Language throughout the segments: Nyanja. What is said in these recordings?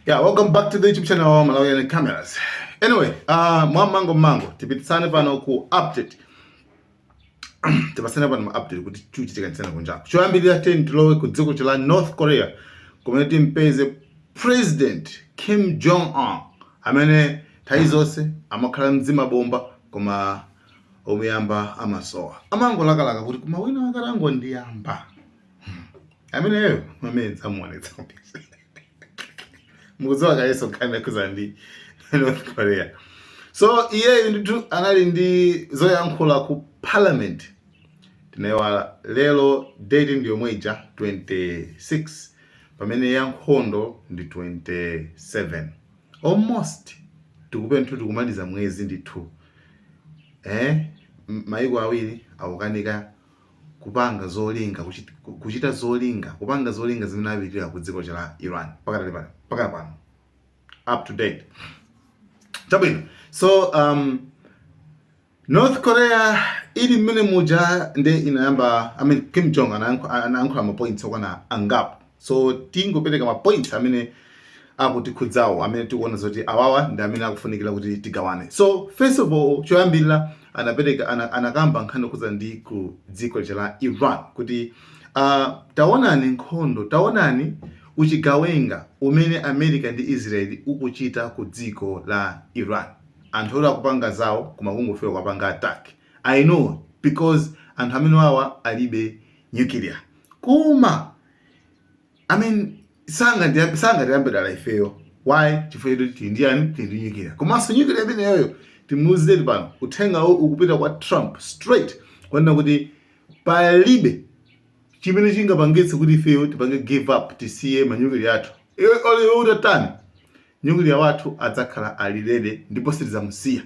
Yeah, welcome back to the YouTube channel Malawian Cameras. Anyway, mwa mango tipititsane pano ku update. Tipasane pano ma update kuti chuchitika ntsena kunjaku. Choyambirira 10 tilowe ku dziko la North Korea kumene timpeze President Kim Jong Un amene nthawi zonse amakhala mdzimabomba koma omuyamba amasowa. Amangolakalaka kuti koma wina wakalangondiyamba. Ameneyo amene dzamuonetsa mukudziwa kayeso nkhani yakhuza ndi North Korea. So iyeyo ndithu anali ndi zoyankhula ku parliament. Tinayiwala lero date ndi yomwe ija 26, pamene ya nkhondo ndi 27. Almost tikupenthu tikumaliza mwezi ndithu. Maiko awiri akukanika kupanga zolinga, kuchita zolinga, kupanga zolinga zimene apitira ku dziko la Iran pakatali pano, pakali pano up to date. Chabwino. So North Korea ili mmene muja nde inayamba, I mean, Kim Jong anayankhula ma points okwana angapo. So tingopereka ma points amene akutikhudzawo, amene tikuona zoti awawa ndi amene akufunikira kuti tigawane. So first of all, choyambirira anapereka anakamba nkhani yokhudza ndi ku dziko la Iran kuti taonani nkhondo, taonani uchigawenga umene America ndi Israel ukuchita ku dziko la Iran. Anthu oti akupanga zawo koma kungofika kupanga attack. I know because anthu amene wawa alibe nuclear, koma I mean, sangatiyambe dala ifeyo. Why? Chifukwa chetu tili ndi yani? Tili ndi nuclear. Komanso nuclear imeneyoyo, timuuzireni pano, uthenga uwu ukupita kwa Trump straight, kunena kuti palibe chimene chingapangitse kuti ifeyo tipange give up, tisiye ma nuclear athu. Iwe ole utatani, nuclear wathu adzakhala ali ready ndipo sitidzamusiya.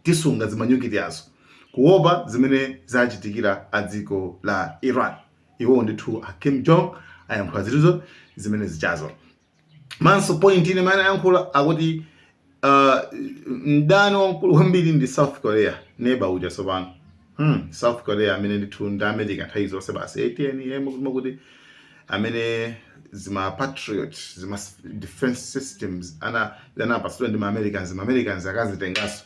Tisunga zima nuclear zo kuopa zimene zachitikira a dziko la Iran. Iwo ndithu a Kim Jong ayankhula zituzo zimene zichazo. Manso point ine imene ayankhula akuti mdani wamkulu kwambiri ndi South Korea, neba uja sopano. South Korea amene ndithu ndi America nthawi zonse basi ATN yemwe kuti amene zima Patriot, zima defense systems anapatsidwa ndi ma Americans, ma Americans akazitenganso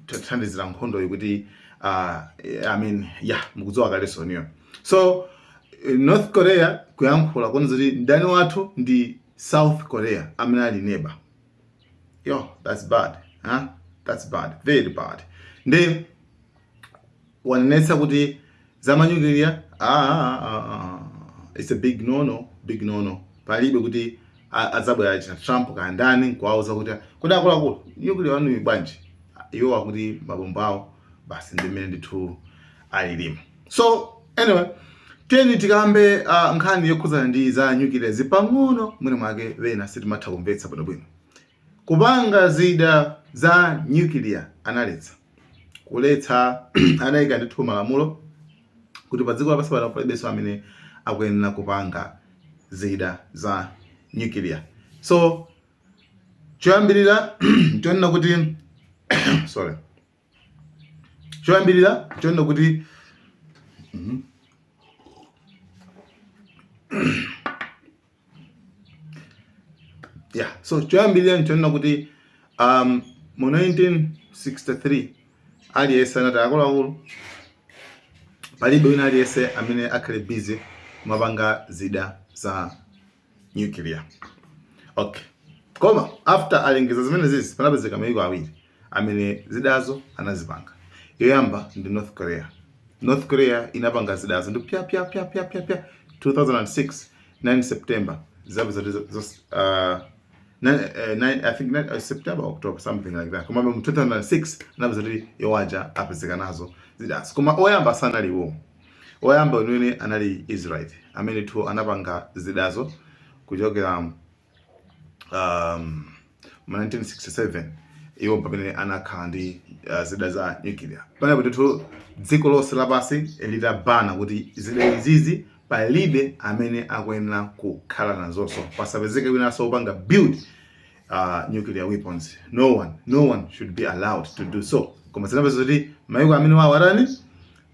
kuthandizira nkhondo kuti I mean, yeah, mukudziwa kale soniyo. So North Korea kuyankhula kuona kuti mdani wathu ndi South Korea amene ali neba. Yo, that's bad, huh? That's bad, very bad. Ndi wanenetsa kuti za nuclear, ah, ah, ah, it's a big no no, big no no. Palibe kuti adzabwera china Trump kandani nkuwauza kuti kodi akuluakulu, nuclear wanu bwanji? Iwo akuti mabomba awo basi ndi mmene ndithu alilimo. So anyway, tiyeni tikambe nkhani yokhudzana ndi za nuclear zipang'ono. Mwene mwake wena sitimatha kumvetsa bwinobwino. Kupanga zida za nuclear analetsa, kuletsa, anayika ndithu malamulo kuti pa dziko lapansi pano palibenso amene akuyenera kupanga zida za nuclear. So choyambirira chonena kuti, sorry, choyambirira chonena kuti yeah, so choyambirira nchonena kuti mu 1963 aliyense anati akuluakulu, palibe wina aliyense amene akhale busy kumapanga zida za nuclear. Okay, koma after alengeza zimene zizi, panapezeka mayiko awiri amene zidazo anazipanga. Yoyamba ndi North Korea. North Korea inapanga zidazo ndi pya pya pya pya pya pya 2006 9 September zapeza 9, I think 9, September, October, something like that. Koma mu 2006 anapeza kuti yowaja apezeka nazo zidazo. Koma oyamba sanaliwo. Oyamba weniweni anali Israel amene tu anapanga zidazo kuchokera mu 1967. Iwo pamene anakhala ndi zida za nuclear, pamenepo ndithu dziko lonse lapansi litabana kuti zida izizi palibe amene akuyenera kukhala nazonso, pasapezeke winanso wopanga build nuclear weapons. No one, no one should be allowed to do so. Koma zinapeza kuti maiko amene wawo atani,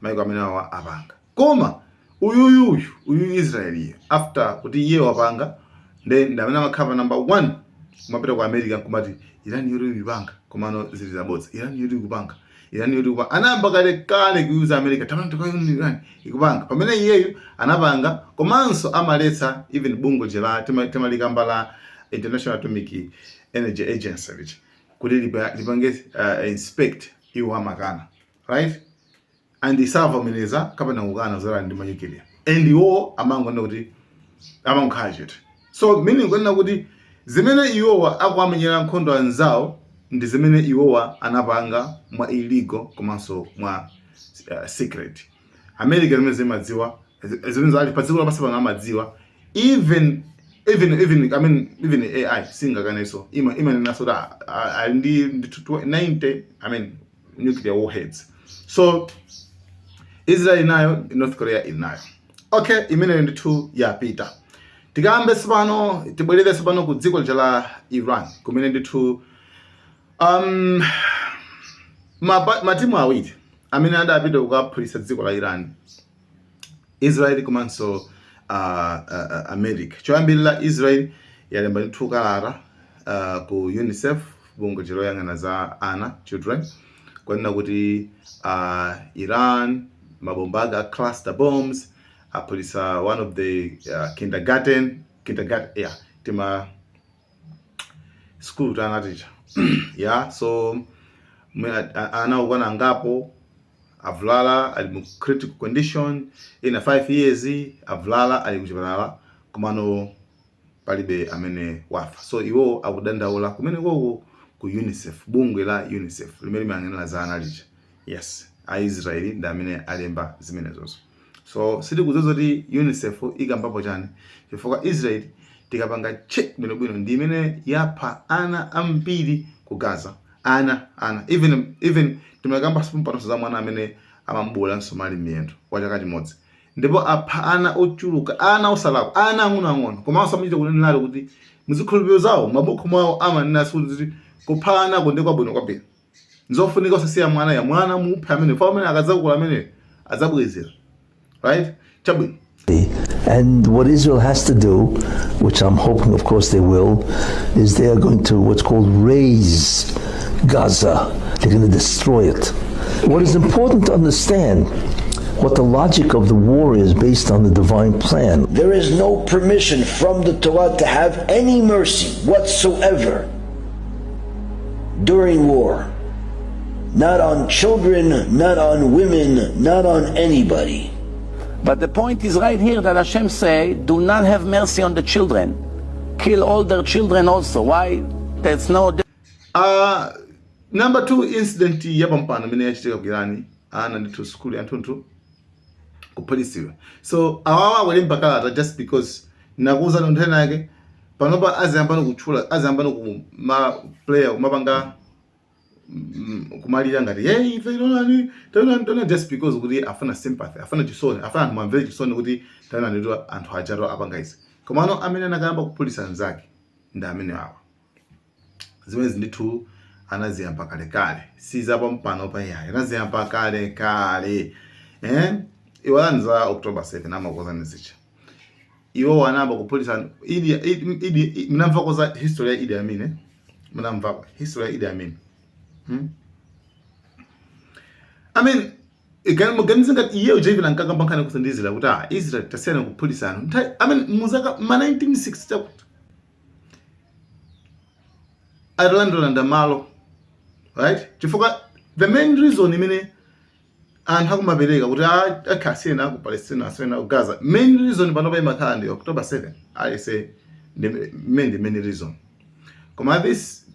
maiko amene wawo apanga. Koma uyuyuyu uyu Israeli, after kuti iye wapanga, ndi amene amakhala pa number one. Kumapita ku America nkumati Iran yoti ikupanga, komano zili zabodza. Iran yoti ikupanga, Iran yoti ikupanga. Anayamba kale kale kuyuza America, tamani tikayoni Iran ikupanga, pamene iyeyu anapanga. Komanso amaletsa even bungwe la timalikamba la International Atomic Energy Agency lichi kuti lipange inspect, iwo amakana, right? And isavomereza kapena kukana zoti ali ndi ma nuclear, and iwo amangonena kuti amangokhala chete. So meaning kunena kuti zimene iwowa akuamenyera nkhondo anzawo ndi zimene iwowa anapanga mwa illegal komanso mwa secret. America zimene zimadziwa, zimene ali pa dziko lapansi pano amadziwa, even I mean, even AI singakaneso, imanenaso kuti ali ndi 90, I mean, nuclear warheads. So Israel inayo, North Korea inayo. Okay, imeneyo ndithu yapita. Tikambe sipano, tibwerere sipano ku dziko lija la Iran, kumene ndithu matimu awiri amene adapita kukaphulitsa dziko la Iran, Israel komanso America. Choyambirira, Israel yalemba ndithu kalata ku UNICEF, bungwe loyang'ana za ana, children, kunena kuti Iran mabomba ake a cluster bombs aphulitsa one of the kindergarten, yeah, tima school tana ticha, yeah. So ana okwana angapo avulala, ali mu critical condition. Ina 5 years avulala, ali kuchipatala, komano palibe amene wafa. So iwo akudandaula kumene koko ku UNICEF, bungwe la UNICEF limene limayang'anira za ana lija. Yes, Aisraeli ndi amene alemba zimenezozo. So sitikudziwa zoti UNICEF ikambapo chani, chifukwa Israel tikapanga check bwinobwino ndi imene yapha ana ambiri ku Gaza. Ana even timakamba panonso za mwana amene amambola msomali miyendo kwa chaka chimodzi, ndipo apha ana ochuluka, ana osalakwa, ana ang'onoang'ono. Komanso amachita kunenerato kuti muzikhulupiriro zawo, mabuku mwawo amanena kuti kupha ana ndi kwabwino kwambiri, nzofunika usasiya mwana ya mwana, muphe amene fa amene akadzakula amene adzabwezera, right? Chabwino. And what Israel has to do, which I'm hoping, of course, they will, is they are going to what's called raze Gaza. They're going to destroy it. What is important to understand what the logic of the war is based on the divine plan. There is no permission from the Torah to have any mercy whatsoever during war. Not on children, not on women, not on anybody. But the point is right here that Hashem say, "Do not have mercy on the children. Kill all their children also." Why? There's no Number two incident yapampano imene yachitika ku Iran, ana ndithu sukulu yanthunthu kuphulitsidwa. So awawa akulemba kalata just because nakuwuza nthawi yake panopa aziyambano kutchula, aziyambano kuma player kumapanga kumalira ngati, "Hey, ife taonani, taonani, taonani," just because kuti afuna sympathy, afuna chisoni, afuna anthu mwamvere chisoni kuti taonani kuti anthu ajato apanga izi. Komano amene anakayamba kuphulitsa anzake ndi amene awa. Zimene ndithu anaziyamba kalekale, sizapampano pa iyayi, anaziyamba kalekale, eh? Iwalani za October 7 amakozani zicha, iwo anayamba kuphulitsa Idi. Idi, munamvako za history ya Idi Amin, eh? Munamvako history ya Idi Amin, I mean, muganize ngati iye uja even ankakamba nkhani kusandizira kuti ah, Israel tasiyana kuphulisana nthawi, I mean, muzaka ma 1960 chakuti atalandalanda malo, right? Chifukwa the main reason imene anthu akumapereka kuti akha asiyena ku Palestina, asiyena ku Gaza, main reason panopa imakhala ndi October 7 alise ndi main reason. Koma this,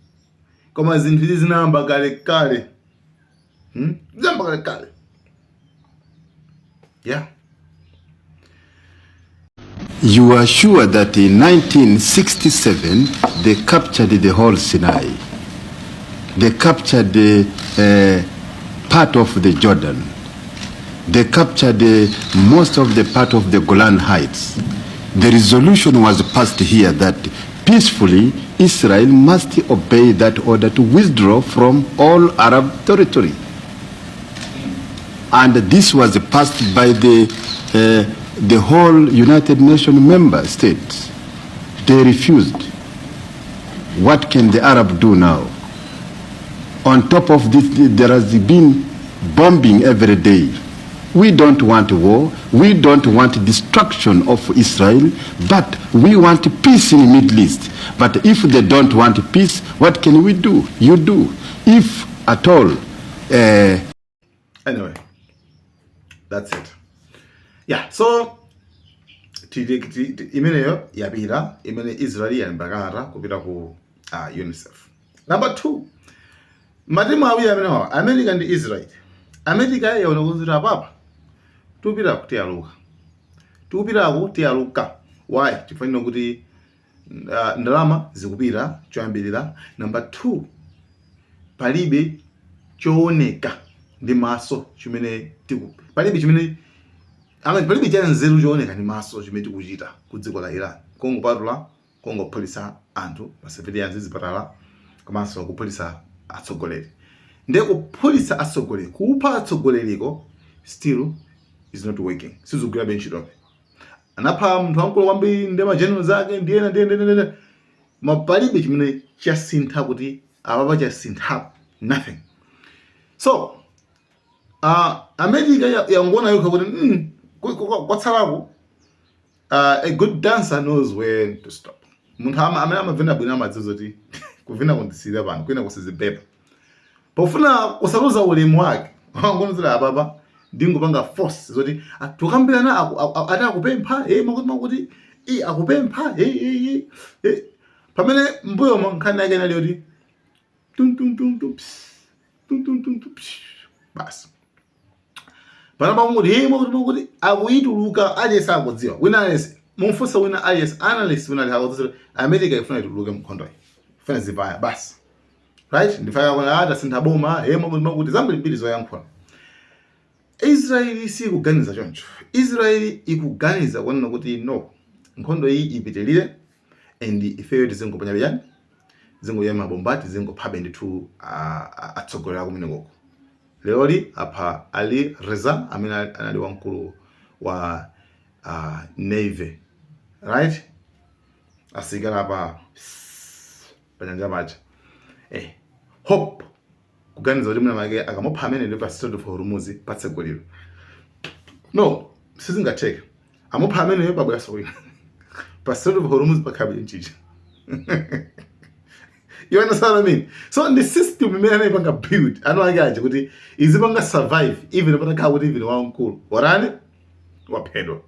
koma zinthu izi zinayamba kale kale, Zinayamba kale kale, yeah. You are sure that in 1967 they captured the whole Sinai. They captured the part of the Jordan. They captured most of the part of the Golan Heights. The resolution was passed here that peacefully Israel must obey that order to withdraw from all Arab territory. And this was passed by the whole United Nations member states. They refused. What can the Arab do now? On top of this, there has been bombing every day. We don't want war. We don't want destruction of Israel, but we want peace in the Middle East. But if they don't want peace, what can we do? You do. If at all, Anyway, that's it. Yeah, so imeneyo yapita imene Israel yalemba kalata kupita ku UNICEF. Number two, matimu awiri amenewa, America ndi Israel. America yaona kuti apapa tikupita tiyaluka, tikupitaku tiyaluka. Why? Chifukwa kuti ndalama zikupita choyambirira. Number two, palibe chooneka ndi maso chimene tiku palibe chimene ama palibe cha nzeru chooneka ndi maso chimene tikuchita ku dziko la Iran, kungopatula kungophulitsa anthu pa civilians, zipatala, komanso kuphulitsa atsogoleri. Ndiye kuphulitsa atsogoleri, kupha atsogoleriko, still is not working, sizikugwirabe ntchitobe. Anapha munthu wamkulu kwambiri ndi ma generals ake ndiyena ndiyena ndiyena, ma palibe chimene chasintha kuti apapa chasinthapo, nothing. So America yangoona yokha kuti kwatsalako a good dancer knows when to stop. Munthu amene amavina bwino amadziwa zoti kuvina kundisiyira pano, kwina kusizibepa. Pofuna kusaluza ulemu wake, wangonozera apapa ndingopanga force zoti tukambirana, ati akupempha makuti makuti akupempha eh. Pamene mbuyomo nkhani yake inali yoti tum tum tum tum ps, tum tum tum tum ps, basi. Pano pakuti makuti makuti akuyituluka, aliyense akudziwa, wina aliyense mumfunsa, wina aliyense analyst, wina aliyense akudziwa kuti America ifuna ituluke mnkhondo iyi, ifuna zivaya basi, right? Ndifaka kuna atasintha boma, makuti makuti, zambirimbiri zoyankhula. Israeli sikuganiza choncho. Israeli ikuganiza kuonena kuti no, nkhondo iyi ipitirire and ifeyo tizingoponya chani, zingoya mabomba, tizingophabe ndithu atsogoleri akumenekoko. Leroli apha Ali Reza amene anali wamkulu wa navy, right? Asilikali apa panyanja paja, hope kuganiza kuti mwina make akamupha amene ndi pa Strait of Hormuz patseguliro. No, sizingatheke. Amupha ameneyo, pabweranso wina pa Strait of Hormuz pakhabe nchicha. You understand what I mean? So the system imene anayipanga build anu ake aja kuti izipanga survive even patakhala kuti even wamkulu warani waphedwa,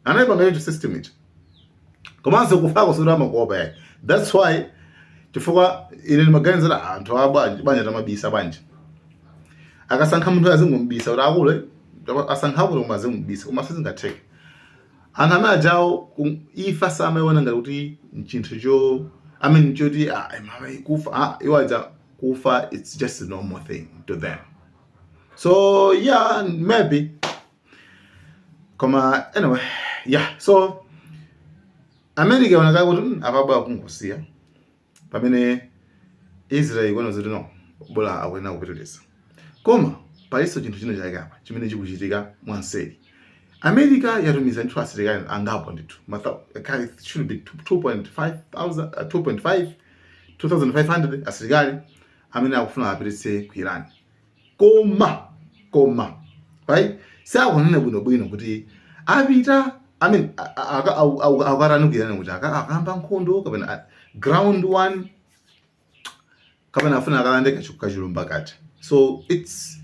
anayipanga icho system icho. Komanso kufako sikuti amakuopa yayi. That's why, chifukwa ine ndimaganizira anthu a bwanji banja tamabisa bwanji, akasankha munthu azingomubisa kuti akule asankha kuti koma azingomubisa, koma sizingatheke. Anthu amene ajawo ifa samayiona ngati kuti nchinthu cho, I mean, choti mama, kufa, iwo aja kufa, it's just a normal thing to them. So yeah, maybe, koma anyway, yeah. So America ioneka kuti apabwa kungosiya, pamene Israel ikuona kuti no, bola akuyenera kupitiriza. Koma palinso chinthu china chake apa chimene chikuchitika mwanseri. America yatumiza ndithu asilikali angapo ndithu, it should be 2.5 thousand, 2.5 2500 asilikali amene akufuna apititse ku Iran. Koma right, sakunena bwinobwino kuti apita, I mean, akatani ku Iran, kuti akamba nkhondo kapena ground one kapena afuna akalande kachilumba kacha. So it's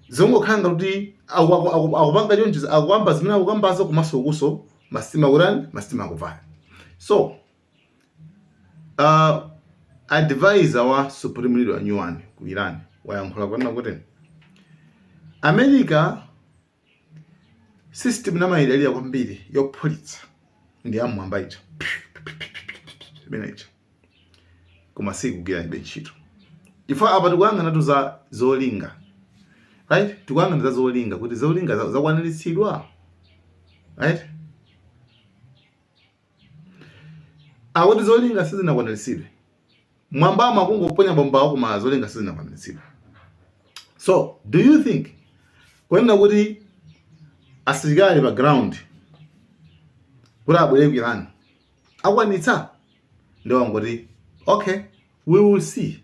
zongokhala ngati akupanga choncho, akukamba zimene akukambazo, komanso ukuso masitima kutani, masitima akuvaya. So advisor wa supreme leader wa new one ku Iran wayankhula kunena kuti America system namayidalira kwambiri yophulitsa ndi yamwamba ija imene ija, koma sikugwira ibe ntchito. Chifukwa apa tikuyang'anatu za zolinga, right? Tikuyang'ana za zolinga kuti zolinga zakwaniritsidwa, right? Akuti zolinga sizinakwaniritsidwe. Mwambamo akungoponya bombawo, koma zolinga sizinakwaniritsidwe. So do you think kunena kuti asilikali pa ground kuti abwere ku Iran akwanitsa? Ndiwo angoti Okay, we will see,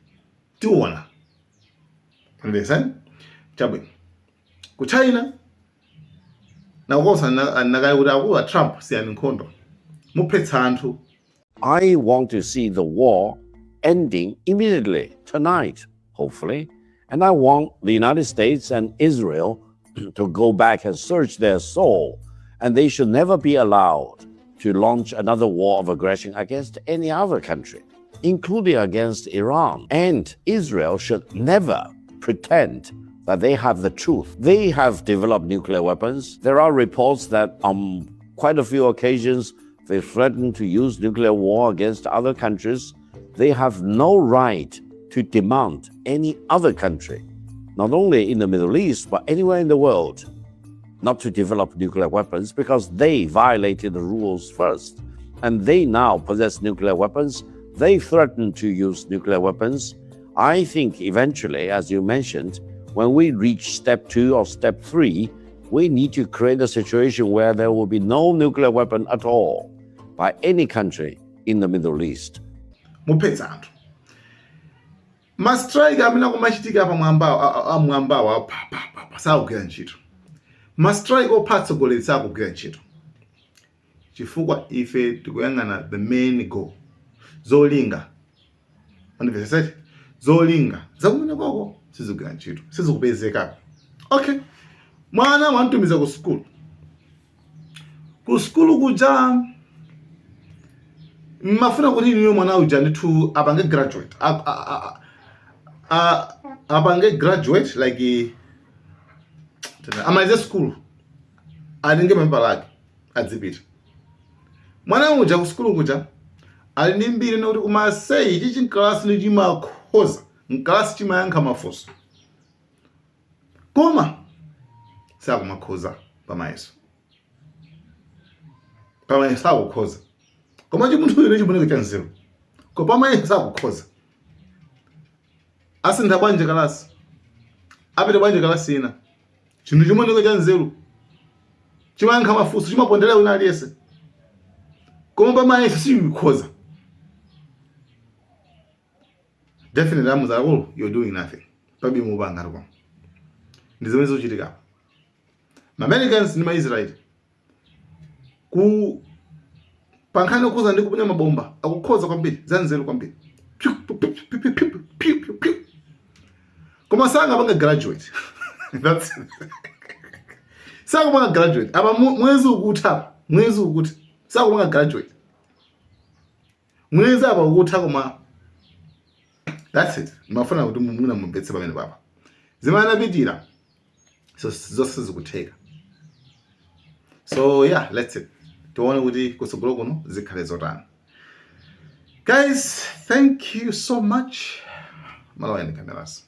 tiona. Understand? Chabwino, ku China nakonso anakaya kuti akulu a Trump, siyani nkhondo, muphetsa anthu. I want to see the war ending immediately, tonight, hopefully. And I want the United States and Israel to go back and search their soul. And they should never be allowed to launch another war of aggression against any other country, including against Iran. And Israel should never pretend that they have the truth. They have developed nuclear weapons. There are reports that on quite a few occasions they threatened to use nuclear war against other countries. They have no right to demand any other country, not only in the Middle East, but anywhere in the world, not to develop nuclear weapons because they violated the rules first. And they now possess nuclear weapons. They threaten to use nuclear weapons. I think eventually, as you mentioned, when we reach step 2 or step 3, we need to create a situation where there will be no nuclear weapon at all by any country in the Middle East. Muphetsa anthu. Ma strike amene akumachitika pamwambawo, amwambawo pa pa pa pa, sakugwira ntchito. Ma strike opha atsogoleri sakugwira ntchito chifukwa ife tikuyang'ana the main goal, zolinga. Andimvetsetse, zolinga zakumene koko sizigwira ntchito, sizikupezeka. Okay, mwana wantumiza ku sukulu. Ku sukulu kuja mmafuna kuti inuyo mwana uja ndithu apange graduate, apange graduate, like amalize sukulu, atenge mapepala ake, adzipita. Mwana uja ku sukulu kuja ali ndi mbiri nokuti kumaseyi chichi mkalasi ndi chimakhoza, mkalasi chimayankha mafunso, koma sakumakhoza pamayeso. Pamayeso sakukhoza, koma chimunthu ine chimoneka cha nzeru, koma pamayeso sakukhoza. Asintha bwanji kalasi? Apita bwanji kalasi ina? Chinthu chimoneka cha nzeru, chimayankha mafunso, chimaponderera wina aliyense, koma pamayeso sikukhoza. Definitely amuza, "Akulu, you're doing nothing, pabi mupanga tukwa." Ndi zimene zikuchitika. Ma Americans ndi ma Israel ku pankhani okhoza ndi kuponya mabomba akukhoza kwambiri, za nzeru kwambiri. Piu, piu, piu, piu, piu, piu, piu, piu, piu. Koma sangapanga graduate. That's sakupanga graduate apa. Mwezi ukutha apa, mwezi ukutha, sakupanga graduate. Mwezi apa ukutha, koma that's it. Mafuna kuti mwina mumvetse pamene papa zimene anapitira. So zonse zikutheka. So yeah, let's see, tione kuti kutsogolo kuno zikhale zotani. Guys, thank you so much. Malawi Cameras.